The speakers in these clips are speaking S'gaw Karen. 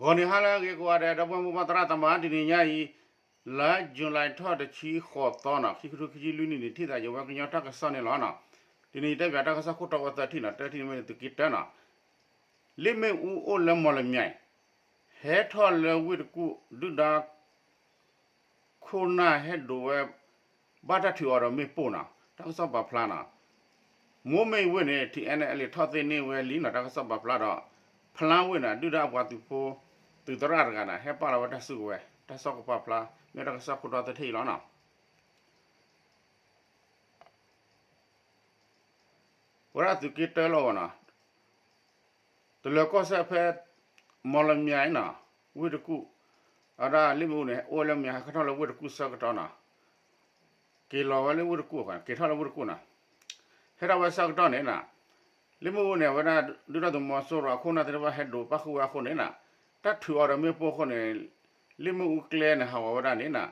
ဂီၤနံၤဟါလၢအဂ့ၤကိးဂၤဒဲး ဒီပုၢ်ဝဲၢ်မိၢ်ပၢ်သရၣ်သမါ တနံၤညါအံၤ လါယူၤလံထီၣ်တဆံဃိးသီနီၤ ခံကထိခံဆံလွံၢ်နံၣ်န့ၣ် ထံၣ်သးယဝဲကညီတၢ်ကစီၣ်န့ၣ်လီၤနီၤ. တနံၤအံၤတဲဘၣ်တၢ်ကစီၣ်ခိၣ်တီဝဲသၢထံၣ်နီၤ တထံၣ်န့ၣ်မ့ၢ်န့ၣ်သုးက့တၢနီၤ လ့ၣ်မ့ၣ်အူအိၣ်လၢမီၢ်လမၠဲၣ် ဟဲထီၣ်လၢဝ့ၢ်တကူၣ် ဒုၣ်ဒါ ခိၣ်နၢ်ဟဲဒိးဝဲ ဘၣ်တၢ်ထုးအီၤဒီးမ့ၣ်ပိၢ်နီၤ တၢ်ကစီၣ်ပာ်ဖျါနီၤ. မိၢ်မ့ၣ်ဝ့ၢ်န့ၣ် ထံၣ်အဲၣ်န့ၣ် အလံာ်ထီၣ်သ့ၣ်န့ၢ်ဝဲလံနီၤ တၢ်ကစီၣ်ပာ်ဖျါဒီး ဖလါဝ့ၢ်န့ၣ် ဒုၣ်ဒါအပှၤသုးဖိ သုးသရၣ်တဂၤန့ၣ် ဟဲပာ်လီၤဝဲတၢ်စုကဝဲၤ တၢ်ကစီၣ်ကပာ်ဖျါ မ့ၢ်တၢ်ကစီၣ်ခိၣ်တီသၢထံၣ်အံၤလီၤနီၤ. ဝဲဒၣ်သုးက့တၢလီၤဂီၤနီၤ တလၢၤကီၢ်စဲၣ်ဖဲ မီၢ်လမၠဲၣ်နီၤ ဝ့ၢ်တကူၣ် အဝဲဒၣ်လ့ၣ်မ့ၣ်အူန့ၣ် အိၣ်လၢမီၢ်လမၠဲၣ်ဟဲထီၣ်လၢဝ့ၢ်တကူၣ်ဆၢကတီၢ်နီၤ က့ၤလီၤဝဲလၢဝ့ၢ်တကူၣ် က့ၤထီၣ်လၢဝ့ၢ်တကူၣ်နီၤ ဟဲထီၣ်ဝဲဆၢကတီၢ်န့ၣ်နီၤ လ့ၣ်မ့ၣ်အူန့ၣ် အဝဲဒၣ်ဒုၣ်ဒါသုးမီၤစိရိၤအခိၣ်နၢ်သ့ၣ်တဖၣ်ဟဲဒိးပၣ်ဃုာ်ဝဲအဃိန့ၣ်နီၤ တၢ်ထုးအီၤဒီးမ့ၣ်ပိၢ်အဃိန့ၣ် လ့ၣ်မ့ၣ်အူကျဲန့ၣ် ဟးဂီၤဝဲဒၣ်န့ၣ်နီၤ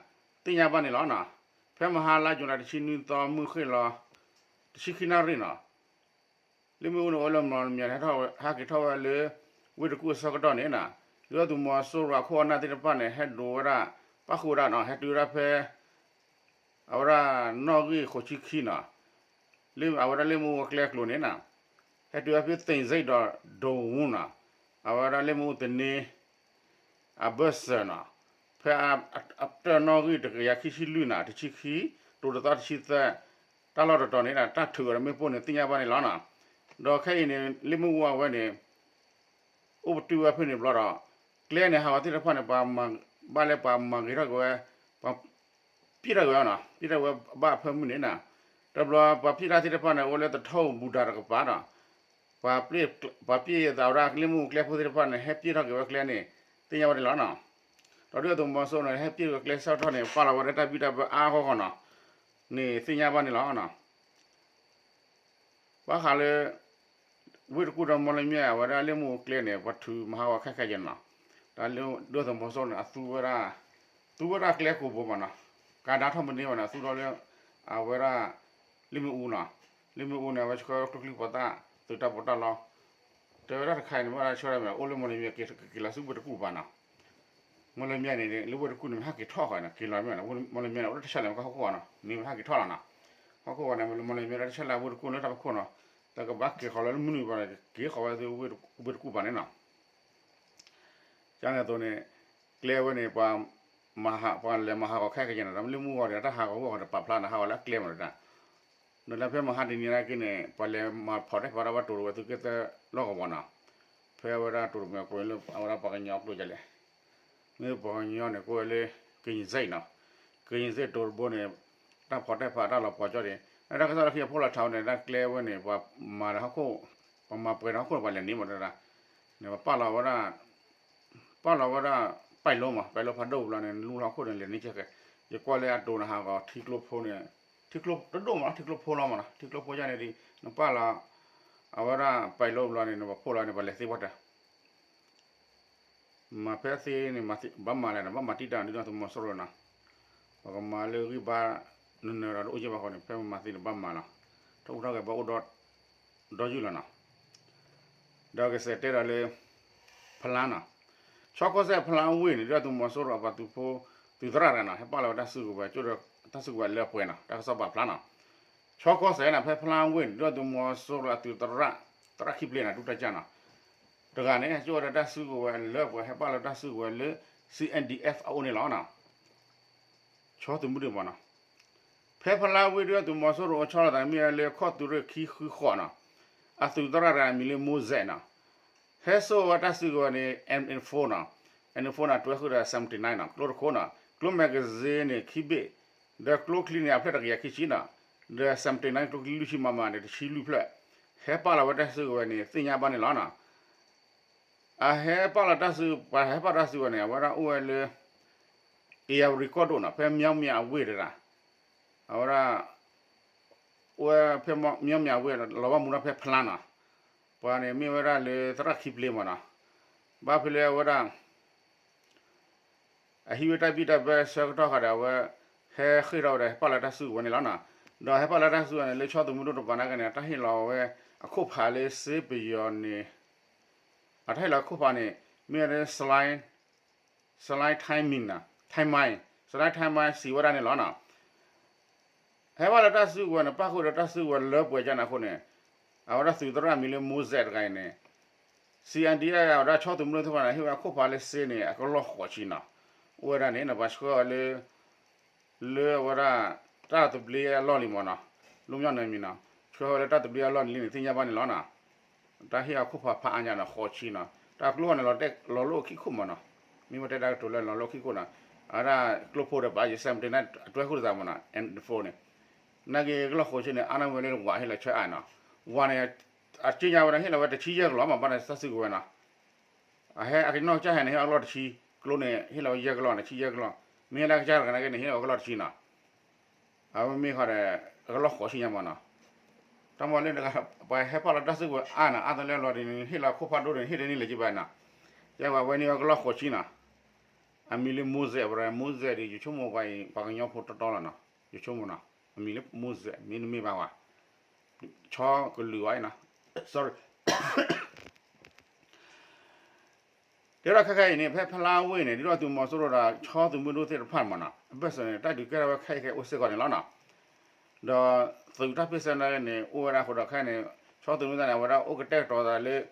သ့ၣ်ညါဘၣ်န့ၣ်လီၤနီၤ. ဖဲမဟါလါယူၤလံတဆံနွံသီ မုၢ်ဃ့ၢ်လီၤ တဆံခံနၣ်ရံၣ်နီၤ လ့ၣ်မ့ၣ်အူန့ၣ် အိၣ်လၢမီၢ်လမၠဲၣ် ဟဲက့ၤထီၣ်ဝဲလၢ ဝ့ၢ်တကူၣ်အဆၢကတီၢ်န့ၣ်နီၤ ဒုၣ်ဒါသုးမီၤစိရိၤအခိၣ်အနၢ်သ့ၣ်တဖၣ်န့ၣ် ဟဲဒိးဝဲဒၣ် ပၣ်ဃုာ်ဝဲဒၣ်နီၤ ဟဲတုၤဝဲဒၣ်ဖဲ အဝဲဒၣ်နီၣ်ဂံၢ်ဃိးဆံခံနီၤ လၢအဝဲဒၣ်လ့ၣ်မ့ၣ်အူအကျဲအကျိၤန့ၣ်နီၤ ဟဲတုၤဝဲဖဲသ့ၣ်စ့ၣ်ဒီးဒိၣ်ဝူနီၤ အဝဲဒၣ်လ့ၣ်မ့ၣ်အူသန့ အဘၢၣ်စၢၤနီၤ ဖဲအတၢၣ်နီၣ်ဂံၢ်တကယၤခံဆံလွံၢ်နီၤ တဆံခံ တိၤတသီတဆံသၢ တၢ်လီၢ်တတီၤန့ၣ်ဒီး တၢ်ထုးအီၤဒီးမ့ၣ်ပိၢ်န့ၣ်သ့ၣ်ညါဘၣ်န့ၣ်လီၤနီၤ. ဒီးခဲအံၤန့ၣ် လ့ၣ်မ့ၣ်အူအဝဲန့ၣ် အိၣ်ပတုာ်ဝဲဖဲန့ၣ်ဘျီဒီး ကျဲန့ၣ်ဟးဂီၤသ့ၣ်တဖၣ်န့ၣ် ပှၤမၤ ဘၣ်လၢပှၤမၤဂ့ၤထီၣ်က့ၤဝဲ ပှၤပျံးထီၣ်က့ၤဝဲနီၤ ပျံးထီၣ်က့ၤဝဲဘၣ်အဖၢမုၢ်န့ၣ်နီၤ တဘျီပှၤပျံးတၢ်သ့ၣ်တဖၣ်န့ၣ် အိၣ်လၢသထီၣ်ဘူၣ်တၢ်တကပၤဒီး ပှၤပျံး ပှၤပျံးအသးဝဲဒၣ်လ့ၣ်မ့ၣ်အူကျဲဖိသ့ၣ်တဖၣ်န့ၣ် ဟဲပျံးထီၣ်က့ၤဝဲကျဲန့ၣ် သ့ၣ်ညါဘၣ်န့ၣ်လီၤနီၤ. ဒီးဒုၣ်ဒါသုးမီၤစိရိၤန့ၣ် ဟဲပျံးဝဲကျဲဆၢကတီၢ်န့ၣ် ပာ်လီၤဝဲဒၣ်တၢ်ဘံၣ်တၢ်ဘၢအါဂီၢ်ဂီၢ်နီၤ န့ၣ်သ့ၣ်ညါဘၣ်န့ၣ်လီၤနီၤ. ဘၣ်ဃးလၢ ဝ့ၢ်တကူၣ်ဒီးမီၢ်လမၠဲၣ် အဝဲဒၣ်လ့ၣ်မ့ၣ်အူကျဲန့ၣ် ပှၤထုးမၤဟးဂီၤခဲခဲယဲၢ်နီၤ. တၢ်လၢဒုၣ်ဒါသုးမီၤစိရိၤန့ၣ် အသူဝဲဒၣ် သူဝဲဒၣ်ကျဲကိာ်ဘိမးနီၤ. ကဒါထီၣ်မနုၤဘၣ်န့ၣ် အသူထီၣ်လၢ အဝဲဒၣ် လ့ၣ်မ့ၣ်အူနီၤ. လ့ၣ်မ့ၣ်အူန့ၣ် အဝဲဆှၢကျိချံဖိသၣ် သုးတၢ်ပီးတၢ်လီ တဲဝဲဒၣ်တခါအံၤန့ၣ် ဘၣ်ဆှၢဒၣ်မ့ၢ် အိၣ်လၢမီၢ်လမၠဲၣ် က့ၤလီၤဆူဝ့ၢ်တကူၣ်ဘၣ်နီၤ. မီၢ်လမၠဲၣ်န့ၣ် လၢဝ့ၢ်တကူၣ်န့ၣ် မ့ၢ်ဟဲက့ၤထီၣ်ဃီနီၤ က့ၤလီၤမ့ၢ်နီၤ. မီၢ်လမၠဲၣ်န့ၣ် အိၣ်တၢ်ဆါလဲၣ်မ့ၢ်ကဟီၣ်ခိၣ်ဂီၤနီၤ မ့ၢ်ဟဲက့ၤထီၣ်လီၤနီၤ. ဟီၣ်ခိၣ်ဂီၤန့ၣ် မီၢ်လမၠဲၣ်လၢတၢ်ဆါလဲၣ်ဝ့ၢ်တကူၣ်လၢတၢ်ဖီခိၣ်နီၤ တၢ်ကဘၣ်က့ၤဃီၤလၢမနုၤဘၣ်န့ၣ် က့ၤဃီၤဝဲသုဝ့ၢ်တကူၣ်ဘၣ်န့ၣ်နီၤ. ကန့ၣ်အသိးန့ၣ် ကျဲဝဲန့ၣ် ပှၤမၤဟး ပှၤလဲၤမၤဟးဂီၤခဲကယဲၢ်န့ၣ် ဒီးလ့ၣ်မ့ၣ်အူဂီၤဒီး တၢ်ဟးဂီၤဝဲဂီၤဒီးပာ်ဖျါန့ၣ် ဟးဂီၤလၢအကျဲမးတဒၣ် ဒီးလၢဖဲမဟါတနံၤနာ်က့န့ၣ် ပှၤလဲၤမၤဖီၣ်တဲဖီၣ်တၢ်ဝဲတိၤတဝဲသုးက့သၢလီၢ်ကဝီၤနီၤ. ဖဲအဝဲဒၣ်တိၤတမံၤအကျိၤလၢ အဝဲဒၣ်ပှၤကညီအကျိၤဒ်လဲၣ် မ့ၢ်ပှၤကညီန့ၣ် ကိးဝဲလၢ ကရင်စိတ်နီၤ. ကရင်စိတ်တိၤတဘိန့ၣ် တၢ်ဖီၣ်တဲဖီၣ်တၢ်လီၤပှီၤကၠီန့ၣ် တၢ်ကစီၣ်လၢခံအဖီလာ်ထီန့ၣ် တၢ်ကျဲဝဲန့ၣ် ပှၤမၤဒီးဟီၣ်ခိၣ် ပှၤမၤပှဲၤဒီးဟီၣ်ခိၣ်န့ၣ် ပှၤလဲၤန့ၢ်မးတဒၣ် န့ၣ်ပှၤပာ်လီၤဝဲဒၣ် ပာ်လီၤဝဲဒၣ် ပဲၤလိမး ပဲၤလိဖးဒိၣ်ဘျီန့ၣ် လူလီၤဟီၣ်ခိၣ်န့ၣ် လဲၤန့ၢ်ကဲကဲ ယကွၢ်လၢအတိၤန့ၣ်ဟးဂီၤထံကျိဖိန့ၣ် ထံကျိတဒိၣ်မး ထံကျိဖိလီၤမးနီၤ ထံကျိဖိယါန့ၣ်ဒ် နပာ်လီၤ အဝဲဒၣ်ပဲၤလိဘျီန့ၣ် နပာ်ဖှိၣ်လီၤန့ၣ် ပှၤလဲၤသ့ပှၤတၢ် မၤဖဲသ့န့ၣ် ဘၣ်မၤလဲၣ်န့ၣ် ဘၣ်မၤတံၢ်တၢ်န့ၣ် ဒုၣ်ဒါသုးမီၤစိရိၤနီၤ. ပကမၤလၢဂံၢ်ဘါ နနၢၤဒီးတအိၣ်က့ဘၣ်ဃီန့ၣ် ဖဲမၤသ့န့ၣ် ဘၣ်မၤလီၤ. တၢ်အိၣ်ထီၣ်က့ၤဘၣ်အိၣ်ဒီး ဒီယုၢ်လီၤနီၤ. ဒီးကစဲးတဲဒီးလၢ ဖလါနီၤ. ဆီကီၢ်စဲၣ်ဖလါဝ့ၢ်န့ၣ် ဒုၣ်ဒါသုးမီၤစိရိၤအပှၤသုးဖိ သုးသရၣ်တဂၤနီၤ ဟဲပာ်လီၤဝဲတၢ်စုကဝဲၤ ကၠိဒီးတၢ်စုကဝဲၤလၢအပှဲၤနီၤ တၢ်ကစီၣ်ပာ်ဖျါနီၤ. ဆီကီၢ်စဲၣ်န့ၣ် ဖဲဖလါဝ့ၢ်န့ၣ် ဒုၣ်ဒါသုးမီၤစိရိၤအသုးသရၣ် သရၣ်ခံဖျ့နီၤ ဒူတၢ်ကၢ်နီၤ တဂၤန့ၣ် ကၠိဒီးတၢ်စုကဝဲၤလၢပှဲၤ ဟဲပာ်လီၤတၢ်စုကဝဲၤလၢ C N D F အအိၣ်န့ၣ်လီၤနီၤ. ဆီသုးမုၢ်ဒိၣ်မးနီၤ. ဖဲဖလါဝ့ၢ်ဒုၣ်ဒါသုးမီၤစိရိၤအိၣ်ဆီလီၤသးမ့ၢ်ဝဲလၢခီၣ်သုးရ့ၣ်ခံဃုဃိးနီၤ အသုးသရၣ်တဂၤမံၤလၢ Moses နီၤ ဟဲစိာ်ဝဲတၢ်စုကဝဲၤန့ၣ် M four နီၤ M four န့ၣ် တွဲဃုာ်ဒီး seventy nine နီၤ ကျိတခိၣ်နီၤ ကျိ magazine န့ၣ် ခံဘ့ၣ် ဒီးကျိချံန့ၣ် အဖျၢၣ်တကယၤခံဆံနီၤ ဒီး seventy nine ကျိချံလွံၢ်ဆံ MM န့ၣ် တဆံလွံၢ်ဖျၢၣ် ဟဲပာ်လီၤဝဲတၢ်စုကဝဲၤန့ၣ် သ့ၣ်ညါဘၣ်န့ၣ်လီၤနီၤ. အဟဲပာ်လီၤတၢ်စု ပှၤဟဲပာ်တၢ်စုကဝဲၤန့ၣ် အဝဲဒၣ်အိၣ်ဝဲလၢ ဧရာဝတီ ကီၢ်ဒိၣ်နီၤ ဖဲ မြောင်းမြ အဝ့ၢ်တဒၣ် အဝဲဒၣ် အိၣ်ဝဲဖဲ မြောင်းမြ အဝ့ၢ် လီၤဘၣ်မူထီၣ်ဖဲဖလါနီၤ ပှၤန့ၣ်မ့ၢ်ဝဲဒၣ်လၢသရၣ်ခံဖျ့မးနီၤ ဘၣ်ဖဲလၢအဝဲဒၣ် အဟံးဝဲတၢ်ဘံၣ်တၢ်ဘၢဆၢကတီၢ်ဃီဒီး အဝဲ ဟဲဃ့ၢ်ထီၣ်ဝဲဒီး ဟဲပာ်လီၤတၢ်စုကဝဲၤန့ၣ်လီၤနီၤ. ဒီးဟဲပာ်လီၤတၢ်စုကဝဲၤန့ၣ် လၢဆီသုးမုၢ်ဒိၣ်တပၤနာ်က့န့ၣ် အတၢ်ဟ့ၣ်လီၤဝဲအခိၣ်ဖးလၢစ့ပယီၤန့ၣ် အတၢ်ဟ့ၣ်လီၤအခိၣ်ဖးန့ၣ် မ့ၢ်ဝဲဒၣ် Salai Thaimai နီၤ, Thaimai, Salai Thaimai စံးဝဲဒၣ်န့ၣ်လီၤနီၤ. ဟဲဘၣ်လၢတၢ်စုကဝဲၤန့ၣ် ပၣ်ဃုာ်ဒီးတၢ်စုကဝဲၤလၢပှဲၤကၢ်န့ၣ်အဃိန့ၣ်, အဝဲဒၣ်သုးသရၣ်မံၤလၢ Moses တဂၤအံၤန့ၣ် စံးအါဒံအါ အဝဲဒၣ်ဆီသုးမုၢ်ဒိၣ်သ့ၣ်တဖၣ်န့ၣ် ဟ့ၣ်ဝဲဒၣ်ခိၣ်ဖးလၢစ့န့ၣ် အကလီၢ်ဃိးဆံနီၤ. အိၣ်ဝဲဒၣ်န့ၣ် ပှၤဆှၢအီၤလၢ လၢအဝဲဒၣ် တၢ်သဘျ့အလီၢ်လံမ့ၢ်နီၤ, လွတ်မြောက်နယ်မြေနီၤ, ဆှၢအီၤလၢတၢ်သဘျ့အလီၢ်လံန့ၣ် သ့ၣ်ညါဘၣ်န့ၣ်လီၤနီၤ. တၢ်ဟ့ၣ်အီၤခိၣ်ဖးဖးအါညါနီၤ ဃိးဆံနီၤ, တၢ်ကျိဖးန့ၣ် လီၤလိၣ်ခံခိၣ်မ့ၢ်နီၤ, မ့ၢ်ဝဲတဲတၢ်ကတိၤလၢလီၤလိၣ်ခံခိၣ်နီၤ, အဝဲဒၣ်ကျိဖိဒီး ဘၣ်ယစဲးမတ့ၢ်န့ၣ် အတွဲဃုာ်တသးမ့ၢ်နီၤ M four န့ၣ်, နာ်က့ကလီၢ်ဃိးဆံန့ၣ် အါန့ၢ်ဝဲလၢဝးဟ့ၣ်လီၤဆၢအါနီၤ, ဝးန့ၣ် အစ့ညါဝဲဒၣ်ဟ့ၣ်လီၤဝဲတဆံယဲၢ်ကလီၢ်မ့ၢ်ဘၣ်န့ၣ် တၢ်စုကဝဲၤနီၤ အဟဲအကနီၢ်ကစၢ်ဟဲန့ၣ် ဟ့ၣ်အကလီၢ်တဆံ, ကျိန့ၣ် ဟ့ၣ်လီၤဝဲယဲၢ်ကလီၢ်န့ၣ် ဆံယဲၢ်ကလီၢ်, မ့ၢ်ဟ့ၣ်လီၤကစၢ်တဂၤနာ်က့န့ၣ် ဟ့ၣ်လီၤဝဲကလီၢ်တဆံနီၤ, အဝဲမ့ၢ်ဃီဒီး အကလီၢ်ဃိးဆံညါမ့ၢ်နီၤ, တၢ်မ့ၢ်လၢ ပှၤဟဲပာ်လီၤတၢ်စုကဝဲၤအါနီၤ အါတလၢလီၤဒ်န့ၣ် ဟ့ၣ်လီၤခိၣ်ဖးဒိၣ်န့ၣ် ဟ့ၣ်တန့ၢ်လၢၤကဘၣ်နီၤ, ယဲဝဲဝဲန့ၢ်ဝဲကလီၢ်ဃိးဆံနီၤ, အမံၤလၢ Moses အဝဲဒၣ် Moses ဒီး ယဆိကမိၣ်ပှၤအံၤ ပှၤကညီဖိတီတီလီၤနီၤ, ယဆိကမိၣ်နီၤ, အမံၤလၢ Moses မ့တမ့ၢ်ဘၣ်ဝဲ ဆီကလုာ်ဝဲနီၤ, sorry တဲဝဲဒၣ်ခဲခါအံၤန့ၣ် ဖဲဖလါဝ့ၢ်န့ၣ် ဒုၣ်ဒါသုးမီၤစိရိၤဒီး ဆီသုးမုၢ်ဒိၣ်သ့ၣ်တဖၣ်မ့ၢ်နီၤ အဘၢၣ်စၢၤန့ၣ် တၢ်ဒုးကဲထီၣ်ဝဲခဲအံၤခဲအိၣ်စ့ၢ်ကီးန့ၣ်လီၤနီၤ, ဒီးသုးတၢ်ဖ့ၣ်ဆၢနာ်က့န့ၣ် အိၣ်ဝဲဒၣ်အဃိဒီးခဲအံၤန့ၣ် ဆီသုးမုၢ်ဒိၣ်န့ၣ် အဝဲဒၣ်အိၣ်ကတဲာ်ကတီၤသးလၢ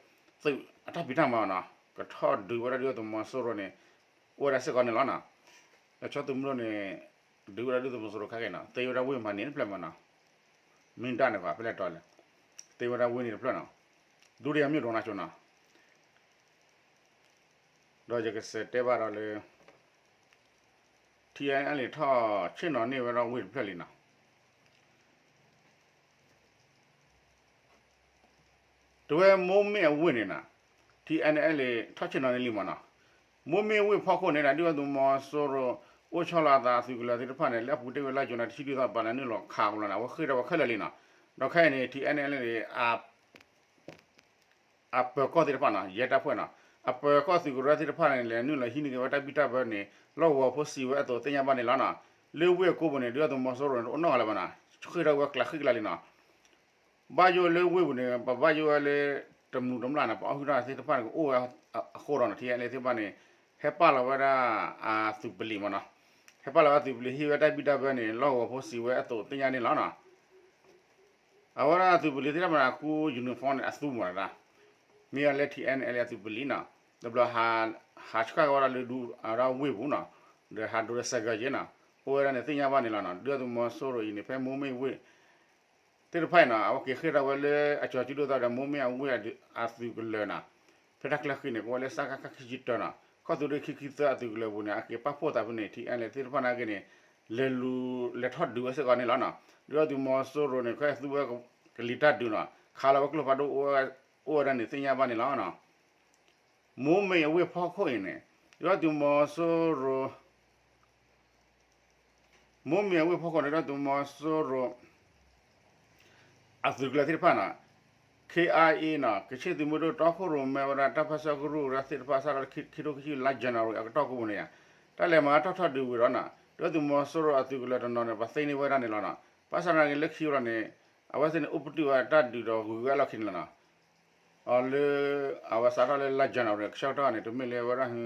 သုးအတၢ်ဖံးတၢ်မၤနီၤ ကထီၣ်ဒုးဝဲဒၣ်ဒုၣ်ဒါသုးမီၤစိရိၤန့ၣ် အိၣ်ဝဲဒၣ်စ့ၢ်ကီးန့ၣ်လီၤနီၤ, ဒီးဆီသုးမုၢ်ဒိၣ်န့ၣ် ဒုးဝဲဒၣ်ဒုၣ်ဒါသုးမီၤစိရိၤခဲက့ၤနီၤ သ့ဝဲဒၣ်ဝ့ၢ်မၤန့ၣ်တဖျၢၣ်မ့ၢ်နီၤ, မ့ၢ်တၢ်န့ၣ်ကွၢ်ဖဲလဲၣ်တီၤလဲၣ်, သ့ဝဲဒၣ်ဝ့ၢ်န့ၣ်တဖျၢၣ်နီၤ, ဒုတိယမြို့တော်နီၤ ဆိနီၤ ဒီးယကစးတဲဘၣ်ဒီးလၢ ထံအဲၣ်အဲလ် ထီၣ်ဆ့ၣ်နီၤန့ၢ်ဝဲဒၣ်ဝ့ၢ်တဖျၢၣ်လံနီၤ, တဝဲမိၢ်မ့ၢ်အဝ့ၢ်န့ၣ်နီၤ, ထံအဲၣ်အဲလ် ထီၣ်ဆ့ၣ်နီၤန့ၢ်လံမ့ၢ်နီၤ, မိၢ်မ့ၢ်ဝ့ၢ်ဖီခိၣ်န့ၣ်ဒီး ဒုၣ်ဒါသုးမီၤစိရိၤ အိၣ်ဆီလီၤအသးအသုးကလၢၤသ့ၣ်တဖၣ်န့ၣ် လၢအပူၤတ့ၢ်ဝဲလါယူၤန့ၣ် တဆံဒုသီပာ်လၢနုာ်လီၤခးကလီၤန့ၣ် အဝဲဃ့ၢ်ထီၣ်ဝဲခဲလၢာ်လံနီၤ, ဒီးခဲအံၤန့ၣ် ထံအဲၣ်အဲလ်န့ၣ် အပၢၤကီၢ်သ့ၣ်တဖၣ်နီၤ ရဲတပ်ဖွဲ့နီၤ အပၢၤကီၢ်သုးကရၢသ့ၣ်တဖၣ်န့ၣ် လဲၤနုာ်လီၤဟံးန့ၢ်က့ၤဝဲတၢ်ဘံၣ်တၢ်ဘၢန့ၣ် လီၢ်ကဝီၤဖိစံးဝဲအသိးသ့ၣ်ညါဘၣ်န့ၣ်လီၤနီၤ, လၢဝ့ၢ်အကိးပူၤန့ၣ် ဒုၣ်ဒါသုးမီၤစိရိၤန့ၣ် တအိၣ်နီတဂၤလၢၤဘၣ်နီၤ, ဃ့ၢ်ထီၣ်ဝဲကျးဃ့ၢ်ကျါလံနီၤ, ဘၣ်ယိၣ်လၢဝ့ၢ်ပူၤန့ၣ် ပဘၣ်ယိၣ်ဝဲလၢ တမျိးတမျာ်န့ၣ် ပအီၣ်ဟုၣ်တၢ်သ့ၣ်တဖၣ်န့ၣ်ကအိၣ်ဝဲအဃိဒီးနီၤ ထံအဲၣ်အဲလ်သ့ၣ်တဖၣ်န့ၣ် ဟဲပာ်လီၤဝဲဒၣ်အသုးပလံးမ့ၢ်နီၤ, ဟဲပာ်လီၤဝဲအသုးပလံးဟံးဝဲတၢ်ဘံၣ်တၢ်ဘၢန့ၣ် လီၢ်ကဝီၤဖိစံးဝဲအသိးသ့ၣ်ညါန့ၣ်လီၤနီၤ အဝဲဒၣ်သုးပလံးသ့ၣ်တဖၣ်မ့ၢ်ဒၣ် အကူ uniform န့ၣ် အသူမ့ၢ်ဒၣ်, မ့ၢ်ဝဲလၢ ထံအဲၣ်အဲလ် အသုးပလံးနီၤ, တဘျီ ဟးဆှၣ်က့ၤဝဲဒၣ်လၢဒူ အဝဲဒၣ်ဝ့ၢ်ပူၤနီၤ, ဒီးဟးဒိးဒီး စဲးကၢးယ့နီၤ, အိၣ်ဝဲဒၣ်န့ၣ်သ့ၣ်ညါဘၣ်န့ၣ်လီၤနီၤ, ဒုၣ်ဒါသုးမီၤစိရိၤအံၤန့ၣ် ဖဲမိၢ်မ့ၢ်ဝ့ၢ် သ့ၣ်တဖၣ်အံၤနီၤ အဝဲက့ၤဃ့ၢ်ထီၣ်ဝဲလၢအကၠီၤစုဒိၣ်သီဒီး မိၢ်မ့ၢ်အဝ့ၢ်အသုးကလၢၤနီၤ, ဖဲတၢ်ချၢဃံန့ၣ် ကဝဲလၢ စကခ ခံဆံတၢနီၤ, ခီၣ်သုးရ့ၣ်ခံဆံသၢအသုးကလၢၤပူၤန့ၣ် အက့ၤပာ်ဖှိၣ်သးဖဲန့ၣ် ထံအဲၣ်အဲလ်သ့ၣ်တဖၣ်နာ်က့န့ၣ် လဲၤလူၤလဲၤထီၣ်ဒုးဝဲစ့ၢ်ကီးန့ၣ်လီၤနီၤ, ဒုၣ်ဒါသုးမီၤစိရိၤန့ၣ် ခဲအံၤသူဝဲကလံၤတၢ်ဒုးနီၤ, ခးလီၤဝဲကျိဖးဒိၣ်အိၣ်ဝဲဒၣ်န့ၣ်သ့ၣ်ညါဘၣ်န့ၣ်လီၤနီၤ, မိၢ်မ့ၢ်အဝ့ၢ်ဖီခိၣ်အံၤန့ၣ် ဒုၣ်ဒါသုးမီၤစိရိၤ မိၢ်မ့ၢ်အဝ့ၢ်ဖီခိၣ်န့ၣ် ဒုၣ်ဒါသုးမီၤစိရိၤ အသုးကလၢၤသ့ၣ်တဖၣ်နီၤ, ခ့ၣ်အါအ့နီၤ ကခ့ၣ်သုးမုၢ်ဒိၣ်တီခိၣ်ရိၣ်မဲဝဲဒၣ် တၢ်ပၢၢ်ဆၢကရူၢ်ကရၢသ့ၣ်တဖၣ် စးထီၣ်လၢခံထိခံဆံလါ January အကတီၢ်ကိးပူၤန့ၣ်ဧါ, တၢ်လဲၤမၤထီၣ်ထီၣ်ဒုးဝံၤဒီးနီၤ ဒုၣ်ဒါသုးမီၤစိရိၤအသုးကလၢၤတနီၤန့ၣ် ပှၤသ့န့ၢ်ဝဲဒၣ်န့ၣ်လီၤနီၤ, ဘၣ်ဆၣ်သနာ်က့လၢခံဝဲလီၤန့ၣ် အဝဲသ့ၣ်န့ၣ်အိၣ်ပတုာ်ဝဲတၢ်ဒုးဒီးဂုၤဝဲအလီၢ်ခံန့ၣ်လီၤနီၤ, အလၢ အဝဲစးထီၣ်လၢလါ January ကဆၢကတီၢ်န့ၣ် တမ့ၢ်လၢဝဲဒၣ်ဟု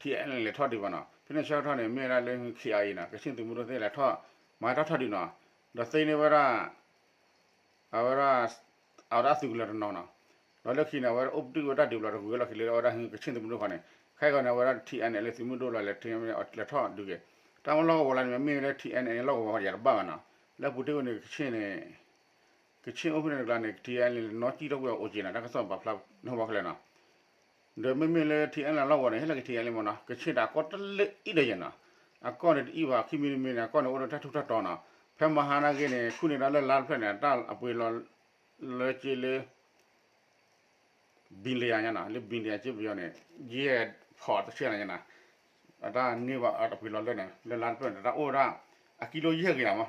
ထံအဲၣ်အဲလ် လဲၤထီၣ်ဒုးဘၣ်နီၤ, ဖဲန့ၣ်ဆၢကတီၢ်န့ၣ် မ့ၢ်ဝဲဒၣ်လၢဟု ခ့ၣ်အါအ့နီၤ ကခ့ၣ်သုးမုၢ်ဒိၣ်သ့ၣ်လဲၤထီၣ် မၤထီၣ်ထီၣ်ဒုးနီၤ, ဒီးသ့န့ၢ်ဝဲဒၣ် အဝဲဒၣ် အဝဲဒၣ်အသုးကလၢၤတနီၤနီၤ, ဒီးလၢခံန့ၣ် အဝဲအိၣ်ပတုာ်ဝဲတၢ်ဒုးဘျီတဂုၤဝဲလီၢ်ခံလၢအဝဲဒၣ်ဟု ကခ့ၣ်သုးမုၢ်ဒိၣ်ဃီန့ၣ်, ခဲကီန့ၣ် အဝဲဒၣ် ထံအဲၣ်အဲလ် သုးမုၢ်ဒိၣ်လီၤ လဲၤထီၣ်ဒုးက့ၤ, တၢ်မ့ၢ်လီၢ်ကဝီၤလၢန့ၣ် မ့မ့ၢ်လၢ ထံအဲၣ်အဲလ် လီၢ်ကဝီၤဃီဒီးယတဘၣ်ဘၣ်နီၤ, လၢပူၤတ့ၢ်ဝဲန့ၣ် ကခ့ၣ်န့ၣ် ကခ့ၣ်အိၣ်ဖဲန့ၣ်တကျါန့ၣ် ထံအဲၣ်အဲလ် နီၢ်ကံၣ်ထီၣ်ကွံာ်အီၤအိၣ်က့ၤနီၤ တၢ်ကစီၣ်ပာ်ဖျါန့ၢ်ဘၣ်ခဲလၢာ်နီၤ, ဒီးမ့မ့ၢ်လၢ ထံအဲၣ်အဲလ် လီၢ်ကဝီၤန့ၣ် ဟ့ၣ်လီၤက့ၤ ထံအဲၣ်အဲလ် မ့ၢ်နီၤ ကခ့ၣ်တၢ်အကီၢ်တလၢအံၤဒီးယဲနီၤ, အကီၢ်န့ၣ်တအံၤဘၣ် ခံမံၤတမံၤန့ၣ် အကီၢ်န့ၣ်အိၣ်ဒီးတၢ်ထူးတၢ်တီၤနီၤ, ဖဲမဟါနာ်က့န့ၣ် ခူၣ်န့ၢ်ဒၣ်လၢလါတဖျၢၣ်န့ၣ် တၢ်အပှ့ၤလီၤလၢက့လၢ ဘံလယၤညါနီၤ လၢဘံလယၤက့ပယီၤန့ၣ် ယဲၢ်ဖီးတဆံနၤညါနီၤ, အတၢ်န့ၢ်ဘၣ်အပှ့ၤလီၤလၢန့ၣ် လၢလါတဖျၢၣ်န့ၣ် တၢ်အိၣ်ဝဲဒၣ် အကံလိယဲၢ်ကယၤမး,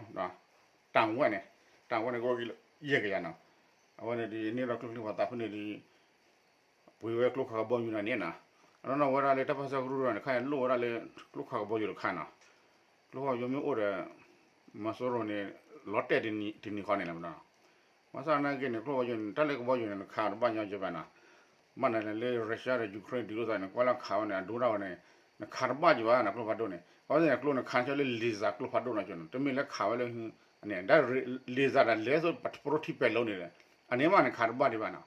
တၢ်ဝဲန့ၣ် တၢ်ဝဲန့ၣ်ကအိၣ်ယဲၢ်ကယၤနီၤ, အဝဲန့ၣ်ဒ်န့ၣ်ဒီးကျိချံမျိာ်သၣ်ဖဲန့ၣ်ဒ် ပှ့ၤဝဲကျိခးကဘီယူၤန့ၣ်နီၤ, အနီၢ်နီၢ်ဝဲဒၣ်လၢတၢ်ပၢၢ်ဆၢကရူၢ်န့ၣ် ခါန့ၣ်လိၣ်ဝဲဒၣ်လၢ ကျိခးကဘီယူၤတခါနီၤ, ကျိခးကဘီယူၤမ့ၢ်အိၣ်ဒီး မီၤစိရိၤန့ၣ် လီၤတဲာ်တနံၤဃီန့ၣ်လီၤ, ဘၣ်ဆၣ်သနာ်က့န့ၣ် ကျိခးကဘီယူၤန့ၣ် တၢ်လၢကဘီယူၤန့ၣ် နခးတဘၣ်ညီယဘၣ်နီၤ, ဘၣ်နၤလဲၣ်လၢ Russia ဒီး Ukraine ဒုးလိာ်သးန့ၣ် ကွၢ်လၢခးဝဲန့ၣ် အဒိဒၣ်ဝဲန့ၣ် နခးတဘၣ်က့ၤဘၣ်နၤ ကျိဖးဒိၣ်န့ၣ် အဝဲသ့ၣ်န့ၣ် ကျိနခးဆၢလၢ laser ကျိဖးဒိၣ်နီၤကၠိနီၤ တမ့ၢ်လၢခးဝဲလၢ န့ၣ် ဒ် laser ဒီးလဲၤသိးပတြိထံပဲၤလိန့ၣ်ဒီး အန့ၣ်မးန့ၣ်ခးတဘၣ်ဒံးဘၣ်နီၤ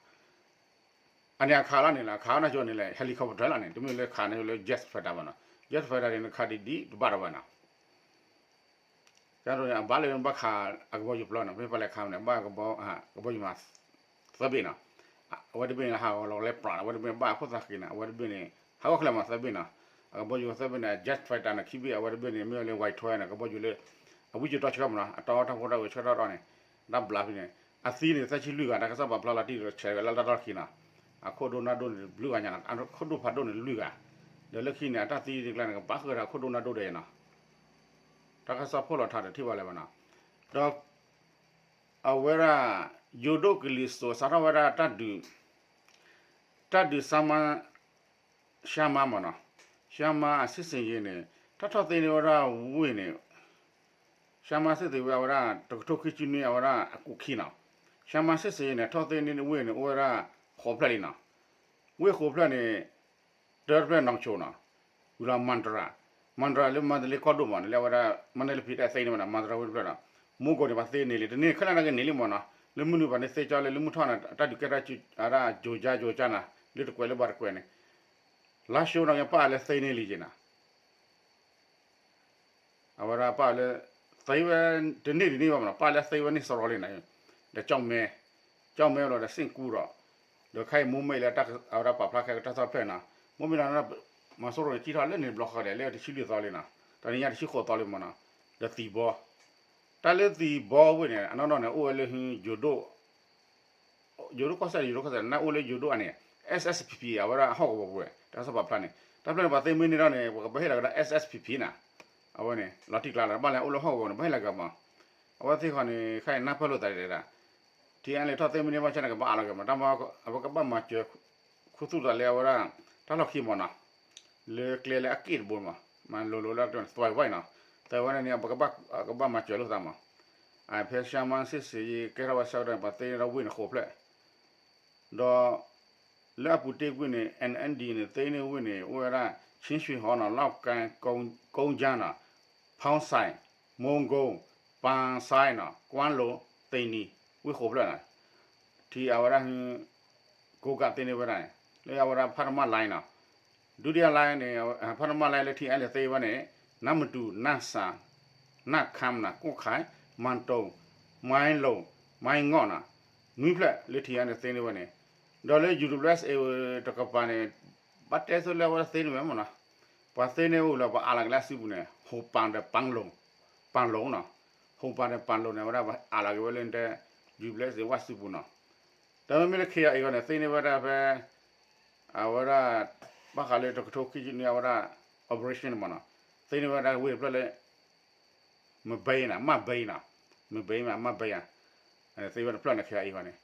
အန့ၣ်အခးလီၤန့ၣ်လီၤ ခးဝဲနၤကၠိန့ၣ်လဲၣ် helicopter လီၤန့ၣ် တမ့ၢ်လၢခးနၤကၠိလၢ jet fighter ဘၣ်နီၤ jet fighter န့ၣ် နခးဒ်ဒ်တဘၣ်ဒီးဘၣ်နီၤ ကန့ၣ် အဘၣ်လၢဘၣ်ခးအကဘီယူၤပျီနီၤ မ့ၢ်ပှၤလဲၤခးန့ၣ် ဘၣ်ကဘီ ကဘီယူၤမး သၢဘ့ၣ်နီၤ အဝဲတဘ့ၣ်န့ၣ် ဟးဂီၤလီၤလဲၤပြး အဝဲတဘ့ၣ်ဘၣ်အခိၣ်သးဃ့နီၤ အဝဲတဘ့ၣ်န့ၣ် ဟးဂီၤခဲလၢာ်မးသၢဘ့ၣ်နီၤ အကဘီယူၤသၢဘ့ၣ်န့ၣ် jet fighter န့ၣ် ခံဘ့ၣ် အဝဲတဘ့ၣ်န့ၣ် မ့ၢ်ဝဲလၢ Y twelve န့ၣ် ကဘီယူၤလၢ အဝံစိာ်တီဆှၢမးနီၤ အတၢ်အီၣ်တၢ်ဖိတၢ်ဂဲၤဆၢထၢၣ်ထီၣ်န့ၣ် တၢ်ဘျါဖဲန့ၣ် အသံန့ၣ် သၢဆံလွံၢ်ဂၤ တၢ်ကစီၣ်ပာ်ဖျါလီၤတံၢ်ဒီးဆဲးဝဲလၢတၢ်ထီၣ်ခံနီၤ အခိၣ်ဒိၣ်နၢ်ဒိၣ်န့ၣ် ဘျုးဂၤညါနီၤ အခိၣ်ဒိၣ်ဖးဒိၣ်န့ၣ်လွံၢ်ဂၤ ဒီးလၢခံန့ၣ် အတၢ်သံတကျါန့ၣ် ကဘၣ်ဃုာ်ဒီးအခိၣ်ဒိၣ်နၢ်ဒိၣ်ဒီးနီၤ တၢ်ကစီၣ်ဖီၣ်လီၤထါဒီးထံၣ်ဘၣ်လၢၤဘၣ်နီၤ ဒီး အဝဲဒၣ် ယိၤဒိၣ်ကလံၤစိး စးထီၣ်ဝဲဒၣ်တၢ်ဒုး တၢ်ဒုး ရှါမါမ့ၢ်နီၤ ရှါမါအဆံဆ့ယ့န့ၣ် တၢ်ထီၣ်သ့န့ၢ်ဝဲဒၣ်ဝ့ၢ်န့ၣ် ရှါမါဆံသ့ဝဲအဝဲဒၣ် တကထိခံဆံနွံအဝဲဒၣ်အကူာ်ခံနီၤ ရှါမါဆံဆ့ယ့န့ၣ် ထီၣ်သ့န့ၢ်ဝ့ၢ်န့ၣ် အိၣ်ဝဲဒၣ်ဃိးဖျၢၣ်လံနီၤ ဝ့ၢ်ဃိးဖျၢၣ်န့ၣ် တၢတဖျၢၣ်နီၣ်ဆိနီၤ ဝံၤလီၤ မၣ်တရၤ မၣ်တရၤလၢမန္တလေးကီၢ်ဒိၣ်မးန့ၣ် လၢအဝဲဒၣ် မန္တလေးဖံးတၢ်သ့န့ၢ်ဝဲဒၣ် မၣ်တရၤဝ့ၢ်တဖျၢၣ်နီၤ မိၢ်ကိးန့ၣ် ပှၤသ့န့ၢ်လံ တန့ၢ်ခဲလၢာ်န့ၣ်က့န့ၢ်လံမ့ၢ်နီၤ လၢမုၢ်နုာ်ပှၤန့ၣ်သ့ကၠီလၢလၢမုၢ်ထီၣ်န့ၣ် တၢ်ဒုးကဲထီၣ်အဝဲဒၣ် ကၠိကၠါကၠိကၠါနီၤ လၢတကွဲးလၢဘၣ်တကွဲးန့ၣ် လါၡိနီၤက့ ပာ်လၢသ့န့ၢ်လံက့နီၤ အဝဲဒၣ်ပာ်လၢ သ့ဝဲ တန့ၢ်ဒ်န့ၣ်ဘၣ်မးနီၤ ပာ်လၢသ့ဝဲန့ၣ်စရီလံနီၤ ဒီးကၠီၣ်မဲ ကၠီၣ်မဲလီၤဒီးစ့ၣ်ကူဒီး ဒီးခဲအံၤမိၢ်မ့ၢ်လၢအဝဲဒၣ်ပာ်ဖျါခဲကတၢ်ထီၣ်ဖျၢၣ်နီၤ မိၢ်မ့ၢ်လီၤ မီၤစိရိၤန့ၣ် ကံၣ်ထီၣ်လၢန့ၣ်တဘျီဃီဒီး လၢတဆံလွံၢ်သီလံနီၤ တနံၤညါတဆံဃိးသီလံမးနီၤ ဒီးသံၣ်ဘီ တၢ်လၢသံၣ်ဘီဝ့ၢ်န့ၣ် အနီၢ်နီၢ်န့ၣ် အိၣ်ဝဲလၢဟု ယိၤဒိၣ် ယိၤဒိၣ်ကီၢ်စဲၣ် ယိၤဒိၣ်ကီၢ်စဲၣ် နအိၣ်လၢယိၤဒိၣ်အန့ၣ် S S P P အဝဲဒၣ်ဟီၣ်ကဝီၤပူၤဝဲ တၢ်ကစီၣ်ပာ်ဖျါန့ၣ် တၢ်ဖျၢၣ်န့ၣ် ပှၤသ့မ့ၢ်န့ၢ်ထီၣ်န့ၣ် ပကဘၣ်ဟ့ၣ်လီၤကဒီး S S P P နီၤ အဝဲန့ၣ် လီၤတံၢ်ကျါလီၤ ဘၣ်လဲၣ်အိၣ်လၢဟီၣ်ကဝီၤန့ၣ် ဘၣ်ဟ့ၣ်လီၤကဒီးမး အဝဲသ့ၣ်ဃီန့ၣ် ခဲအံၤနၢ်ပၢၢ်လိာ်သးဒ်ဒၣ် ထံအါလဲၤထီၣ်သ့မ့ၢ်န့ၢ်ဘၣ်ဆၣ်န့ၣ် ကဘၣ်အးလီၤက့ၤမး တၢ်မ့ၢ်အဝဲကဘၣ်မၤစၢၤ ခူသူၣ်သးလၢအဝဲဒၣ် တၢ်လီၢ်ခံမးနီၤ လၢကျဲလၢအက့ၣ်တဘိမး မၤလိၤလိၤလၢသွဲဝဲအံၤနီၤ သွဲဝဲန့ၣ်န့ၣ် ပကဘၣ်မၤစၢၤလိာ်သးမး ဖဲရှါမါဆံဆံးယံၤ ကဲထီၣ်ဝဲဆၢကတီၢ်န့ၣ် ပှၤသ့န့ၢ်ဒီးဝ့ၢ်န့ၣ်ဃိးဖျၢၣ် ဒီး လၢအပူၤတ့ၢ်ကွံာ်န့ၣ် N N D န့ၣ် သ့န့ၢ်ဝ့ၢ်န့ၣ် အိၣ်ဝဲဒၣ် ခ့ၣ်ဆွ့ၤဟီနီၤ လီၣ်ကဲ ကိကၠါနီၤ ဖီစဲး မိၢ်ကိၢ် ပၣ်စဲးနီၤ ကွၢ်လိၤ သ့နံၤ ဝ့ၢ်ဃိးဖျၢၣ်နီၤ ထံအဝဲဒၣ် ကိးကးသ့န့ၢ်ဝဲဒၣ်န့ၣ် လၢအဝဲဒၣ် ဖးတမၣ် line နီၤ ဒုတိယ line န့ၣ် ဖးတမၣ် line လၢထံအါလဲၤသ့ဝဲန့ၣ် နါမတူၤ နါစၢ် နၢ်ခၢမ်နီၤ ကိၣ်ခါ မၣ်တိၤ မၢလိၤ မၢငီၣ်နီၤ နွံဖျၢၣ်လၢထံအါန့ၣ်သ့န့ၢ်ဝဲန့ၣ် ဒီးလၢ U W S A တကပၤန့ၣ် ဘၣ်တဲဆိလၢအဝဲသ့န့ၢ်ဝဲမးနီၤ ပှၤသ့န့ၢ်ဝဲလၢပှၤအးလီၤက့ၤလၢအစုပူၤန့ၣ် ဟိးပၣ်ဒီးပၣ်လိၤ ပၣ်လိၤနီၤ ဟိးပၣ်ဒီးပၣ်လိၤန့ၣ် အဝဲဒၣ်အးလီၤက့ၤဝဲလၢတဲ U W S A ဝဲစုပူၤနီၤ ဒီးမ့မ့ၢ်လၢ K I A အဂီၢ်န့ၣ် သ့န့ၢ်ဝဲဒၣ်ဖဲ အဝဲဒၣ် ဘၣ်ဃးလၢတကထိခံဆံနွံအဝဲဒၣ် operation န့ၣ်မးနီၤ သ့န့ၢ်ဝဲဒၣ်ဝ့ၢ်တဖျၢၣ်လၢ မဘဲနီၤ မဘဲနီၤ မဘဲမး မဘဲဧါ သ့ဝဲတဖျၢၣ်န့ၣ် K I A အဂီၢ်န့ၣ်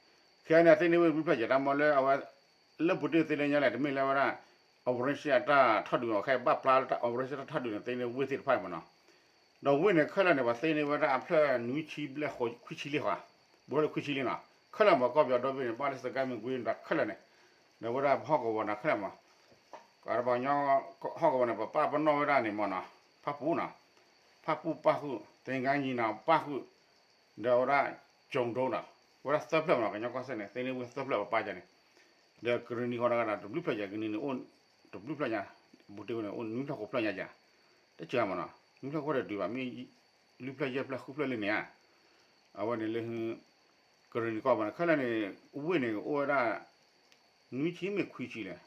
K I A န့ၣ် သ့န့ၢ်ဝ့ၢ်တဖျၢၣ်ယဲၢ်တၢ်မ့ၢ်လၢအဝဲ လၢပူၤတ့ၢ်သ့လၢညါလဲၣ် တမ့ၢ်လၢဝဲဒၣ် operation အတၢ်ထီၣ်ဒုးအီၤ ခဲအံၤဘၣ်ဖျါလၢတၢ် operation တၢ်ထီၣ်ဒုးန့ၣ် သ့န့ၢ်ဝ့ၢ်သ့ၣ်တဖၣ်မးနီၤ ဒီးဝ့ၢ်န့ၣ်ခဲလၢာ်န့ၣ် ပှၤသ့န့ၢ်ဝဲဒၣ်အဖျၢၣ်နွံဆံဘျဲၣ်ခွံဆံလံဃီ ဘူးလၢခွံဆံလံနီၤ ခဲလၢာ်မး ကီၢ်ပယီၤဒီဘ့ၣ်န့ၣ် ဘၣ်လၢစကဲမုၢ်ကွံဒီးခဲလၢာ်န့ၣ် ဒီးဝဲဒၣ်ပဟီၣ်ကဝီၤန့ၣ်ခဲလၢာ်မး ကပှၤကညီဟီၣ်ကဝီၤန့ၣ် ပပၣ်ပနီၣ်ဝဲဒၣ်န့ၣ်မးနီၤ ဖၣ်ပူနီၤ ဖၣ်ပူပၣ်ဃုာ် သ့ၣ်ကါညီနီၤ ပၣ်ဃုာ် ဒီးဝဲဒၣ် ကၠိၤဒိနီၤ ဝဲဒၣ်သၢဖျၢၣ်မးနီၤ ကညီကီၢ်စဲၣ်န့ၣ် သ့န့ၢ်ဝ့ၢ်သၢဖျၢၣ်ပပၣ်ယါန့ၣ် ဒီးကရံၣ်နံၤဃီတဂၤဒီး တဘျုးဖျၢၣ်ယါ ကရံၣ်နံၤန့ၣ် အိၣ်တဘျုးဖျၢၣ်ညါ ဘူးတ့ၢ်ဝဲန့ၣ် အိၣ်နွံဖျၢၣ်ဃိးဖျၢၣ်ညါယါ တစှၤမးနီၤ နွံဖျၢၣ်ဃိးတဒုးဘၣ် မ့ၢ်လွံၢ်ဖျၢၣ်ယဲၢ်ဖျၢၣ်ဃုဖျၢၣ်လံန့ၣ်ဧါ အဝဲန့ၣ်လၢ ကရံၣ်နံၤကီၢ်ဘၣ်န့ၣ် ခဲလၢာ်န့ၣ် ဝ့ၢ်န့ၣ်အိၣ်ဝဲဒၣ် နွံဆံမ့ၢ်ခွံဆံလဲၣ်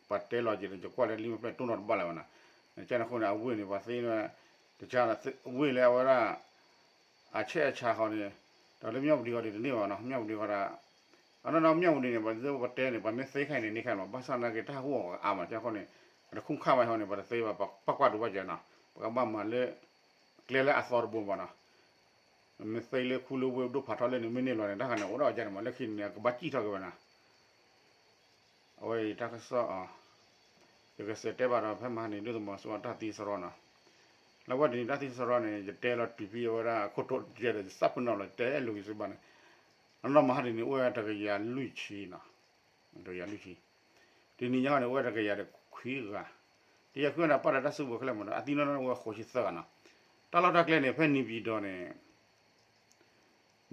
ပှၤတဲလီၤက့ၤဒီး ယကွၢ်လၢလံမ့ၢ်ဖျၢၣ်တိၢ်နီၣ်တဘၣ်လၢၤဘၣ်နီၤ ကန့ၣ်အဃိန့ၣ် အဝ့ၢ်န့ၣ် ပှၤသ့န့ၢ် တကးဒီးဝ့ၢ်လၢအဝဲဒၣ် အဆဲးအဆးဃီန့ၣ် ဒီးလၢမၠၣ်ဝတံၤဃီဒီးတန့ၢ်ဘၣ်နီၤ မၠၣ်ဝတံၤဃီဒီး အနီၢ်နီၢ်မၠၣ်ဝတံၤန့ၣ် ပှၤသ့ပတဲန့ၣ် ပှၤမ့ၢ်သ့ခဲအံၤန့ၣ် န့ၢ်ခဲအံၤမး ဘၣ်ဆၣ်သနာ်က့ တၢ်ဟးဂီၤအါမး ကန့ၣ်အဃိန့ၣ် အတခူၣ်ခါဘၣ်အဃိန့ၣ် ပှၤတသ့ဘၣ် ပှၤကွၢ်တူၢ်ဘၣ်ကဲနီၤ ပကဘၣ်မၤလၢ ကျဲလၢအသီတဘိဘၣ်နီၤ မ့ၢ်သ့လၢခူလၢဝ့ၢ်ဒိၣ်ဖးထီလၢန့ၣ် မ့ၢ်န့ၢ်လီၤန့ၣ် တၢ်ဃာ်န့ၣ် အိၣ်ဒီးအီၤယါန့ၣ်မး လၢခံန့ၣ် ကဘၣ်စံၣ်ထီၣ်က့ၤဝဲနီၤ အဝဲအံၤတၢ်ကစီၣ်အီၤ ယကစံးတဲဘၣ်ဒီး ဖဲမဟါန့ၣ်ဒိၣ်သမီၤစိအတၢ်သံစရီနီၤ လၢဝဲဒၣ်န့ၣ်တၢ်သံစရီန့ၣ် ယတဲလီၤတုၤဖဲအဝဲဒၣ်အခိၣ်တိတဲဒီး ယစၢ်ဖုနီၤလီၤ ယတဲလိာ်က့ၤစ့ၢ်ဘၣ်န့ၣ် အနီၢ်မဟါဒ်န့ၣ် အိၣ်ဝဲတကယၤလွံၢ်ဆံနီၤ တကယၤလွံၢ်ဆံ, တနံၤညါန့ၣ် အိၣ်ဝဲတကယၤဒီးခွံဂၤ, တကယၤခွံဂၤန့ၣ် ပာ်လီၤတၢ်စုကဝဲၤခဲလၢာ်မးဒီး အသံနီၢ်နီၢ်န့ၣ် အိၣ်ဝဲဃိးဆံသၢဂၤနီၤ, တၢ်လီၢ်တၢ်ကျဲန့ၣ် ဖဲန့ၣ်ပၠံၤဒီးန့ၣ်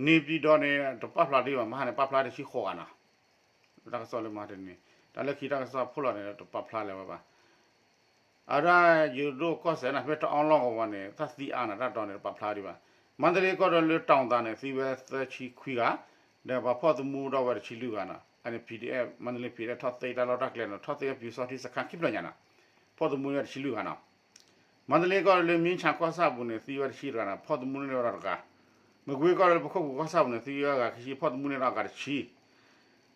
န့ၣ်ပၠံၤဒီးန့ၣ် တပာ်ဖျါဒံးဘၣ် မဟါန့ၣ် ပာ်ဖျါတဆံဃိးဂၤနီၤ, တၢ်ကစီၣ်လၢမဟါတနံၤန့ၣ် တၢ်လၢခံတၢ်ကစီၣ်ဖိလီၤန့ၣ် တပာ်ဖျါလၢၤဝဲဘၣ်, အဒၣ်ယိၤဒိၣ်ကီၢ်စဲၣ်န့ၣ် ဖဲတအီလီၢ်ကဝီၤန့ၣ် တၢ်သံအါန့ၣ် တၢ်တီန့ၣ် တပာ်ဖျါဒံးဘၣ်, မါတလ့ကီၢ်ဒီးလၢတီၣ်သးန့ၣ် သံဝဲသၢဆံခွံဂၤ, ဒီးပှၤဖီၣ်သမူဒီးဝဲတဆံလွံၢ်ဂၤနီၤ, အန့ၣ် PDF မါတလ့ PDF ထီၣ်သ့တၢ်လီၢ်တၢ်ကျဲနီၤ, ထီၣ်သ့ဝဲပျူစောထီးစခန်းခံဖျၢၣ်ညါနီၤ, ဖီၣ်သမူဝဲတဆံလွံၢ်ဂၤနီၤ မါတလ့ကီၢ်ဒီးလၢမ့ၢ်ဆၣ်ကီၢ်ဆၣ်ပူၤန့ၣ် သံဝဲတဆံတဂၤနီၤ, ဖီၣ်သမူန့ၢ်ဝဲဒၣ်တဂၤ, မကွ့ကီၢ်ဒီးလၢပခိၣ်ပူၤကီၢ်ဆၣ်ပူၤန့ၣ် သံဝဲအဂၤခံဆံ ဖီၣ်သမူန့ၢ်ဒီးအဂၤတဆံ,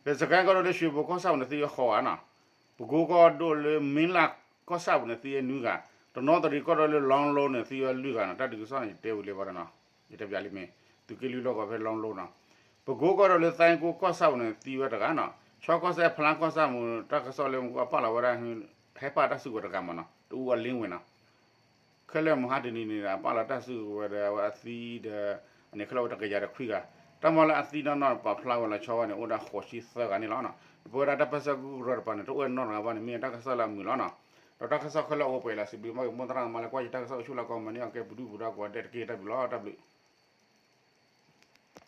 ဒီးစကဲကီၢ်ဒီးလၢရွှေဘိုကီၢ်ဆၣ်ပူၤန့ၣ် သံဝဲဃိးဂၤနီၤ, ပကိကီၢ်ဒိၣ်လၢမ့လးကီၢ်ဆၣ်ပူၤန့ၣ် သံဝဲနွံဂၤ, တနီသရံၣ်ကီၢ်ဒီးလၢလီလိန့ၣ် သံဝဲလွံၢ်ဂၤနီၤ, တၢ်ဒုးကစီၣ်န့ၣ် ယတဲဝံၤလံဘၣ်ဒီးနီၤ, ယတဲပျးလံမ့ၢ် သုးက့လွံၢ်လီၢ်ကဝီၤဖဲလီလိနီၤ, ပကိကီၢ်ဒီးလၢသဲကိကီၢ်ဆၣ်ပူၤန့ၣ် သံဝဲတဂၤနီၤ, ဆီကီၢ်စဲၣ်ဖလါကီၢ်ဆၣ်ပူၤ တၢ်ကစီၣ်လၢမူကီၢ်ပာ်လီၤဝဲဒၣ် ဟဲပာ်တၢ်စုကဝဲၤတဂၤမးနီၤ, တအူအလ့ဝဲနီၤ ခဲလၢာ်မဟါတနံၤန့ၣ် အပာ်လီၤတၢ်စုကဝဲၤဒီးအဝဲအသံဒီး အန့ၣ်ခဲလၢာ်ဝဲတကယၤဒီးခွံဂၤ, တၢ်မၤလၢအသံနီၢ်နီၢ်ပာ်ဖျါဝဲလီၤဆီဝဲန့ၣ် အိၣ်ဒၣ်ဃိးဆံသၢဂၤန့ၣ်လီၤ. ပဝဲဒၣ်တၢ်ပၢဆှၢကရၢတပၤန့ၣ် တအိၣ်နီတဂၤဘၣ်န့ၣ် မ့ၢ်တၢ်ကစီၣ်လၢအမုာ်လီၤနီၤ. ဒီးတၢ်ကစီၣ်ခဲလၢာ်အိၣ်ပှဲၤလၢစံးဘျုးဘၣ်က့ၤမိၢ်သရၣ်ကမၤလၢကွၢ်ယတၢ်ကစီၣ်အိၣ်ဆူၣ်လၢကီၢ်မၤန့ၢ်အီၤကဲပူၤဒုၣ်ပူၤဒါကိးဂၤဒဲးတက့ၢ် တၢ်ဘျုးလီၤ တၢ်ဘျုး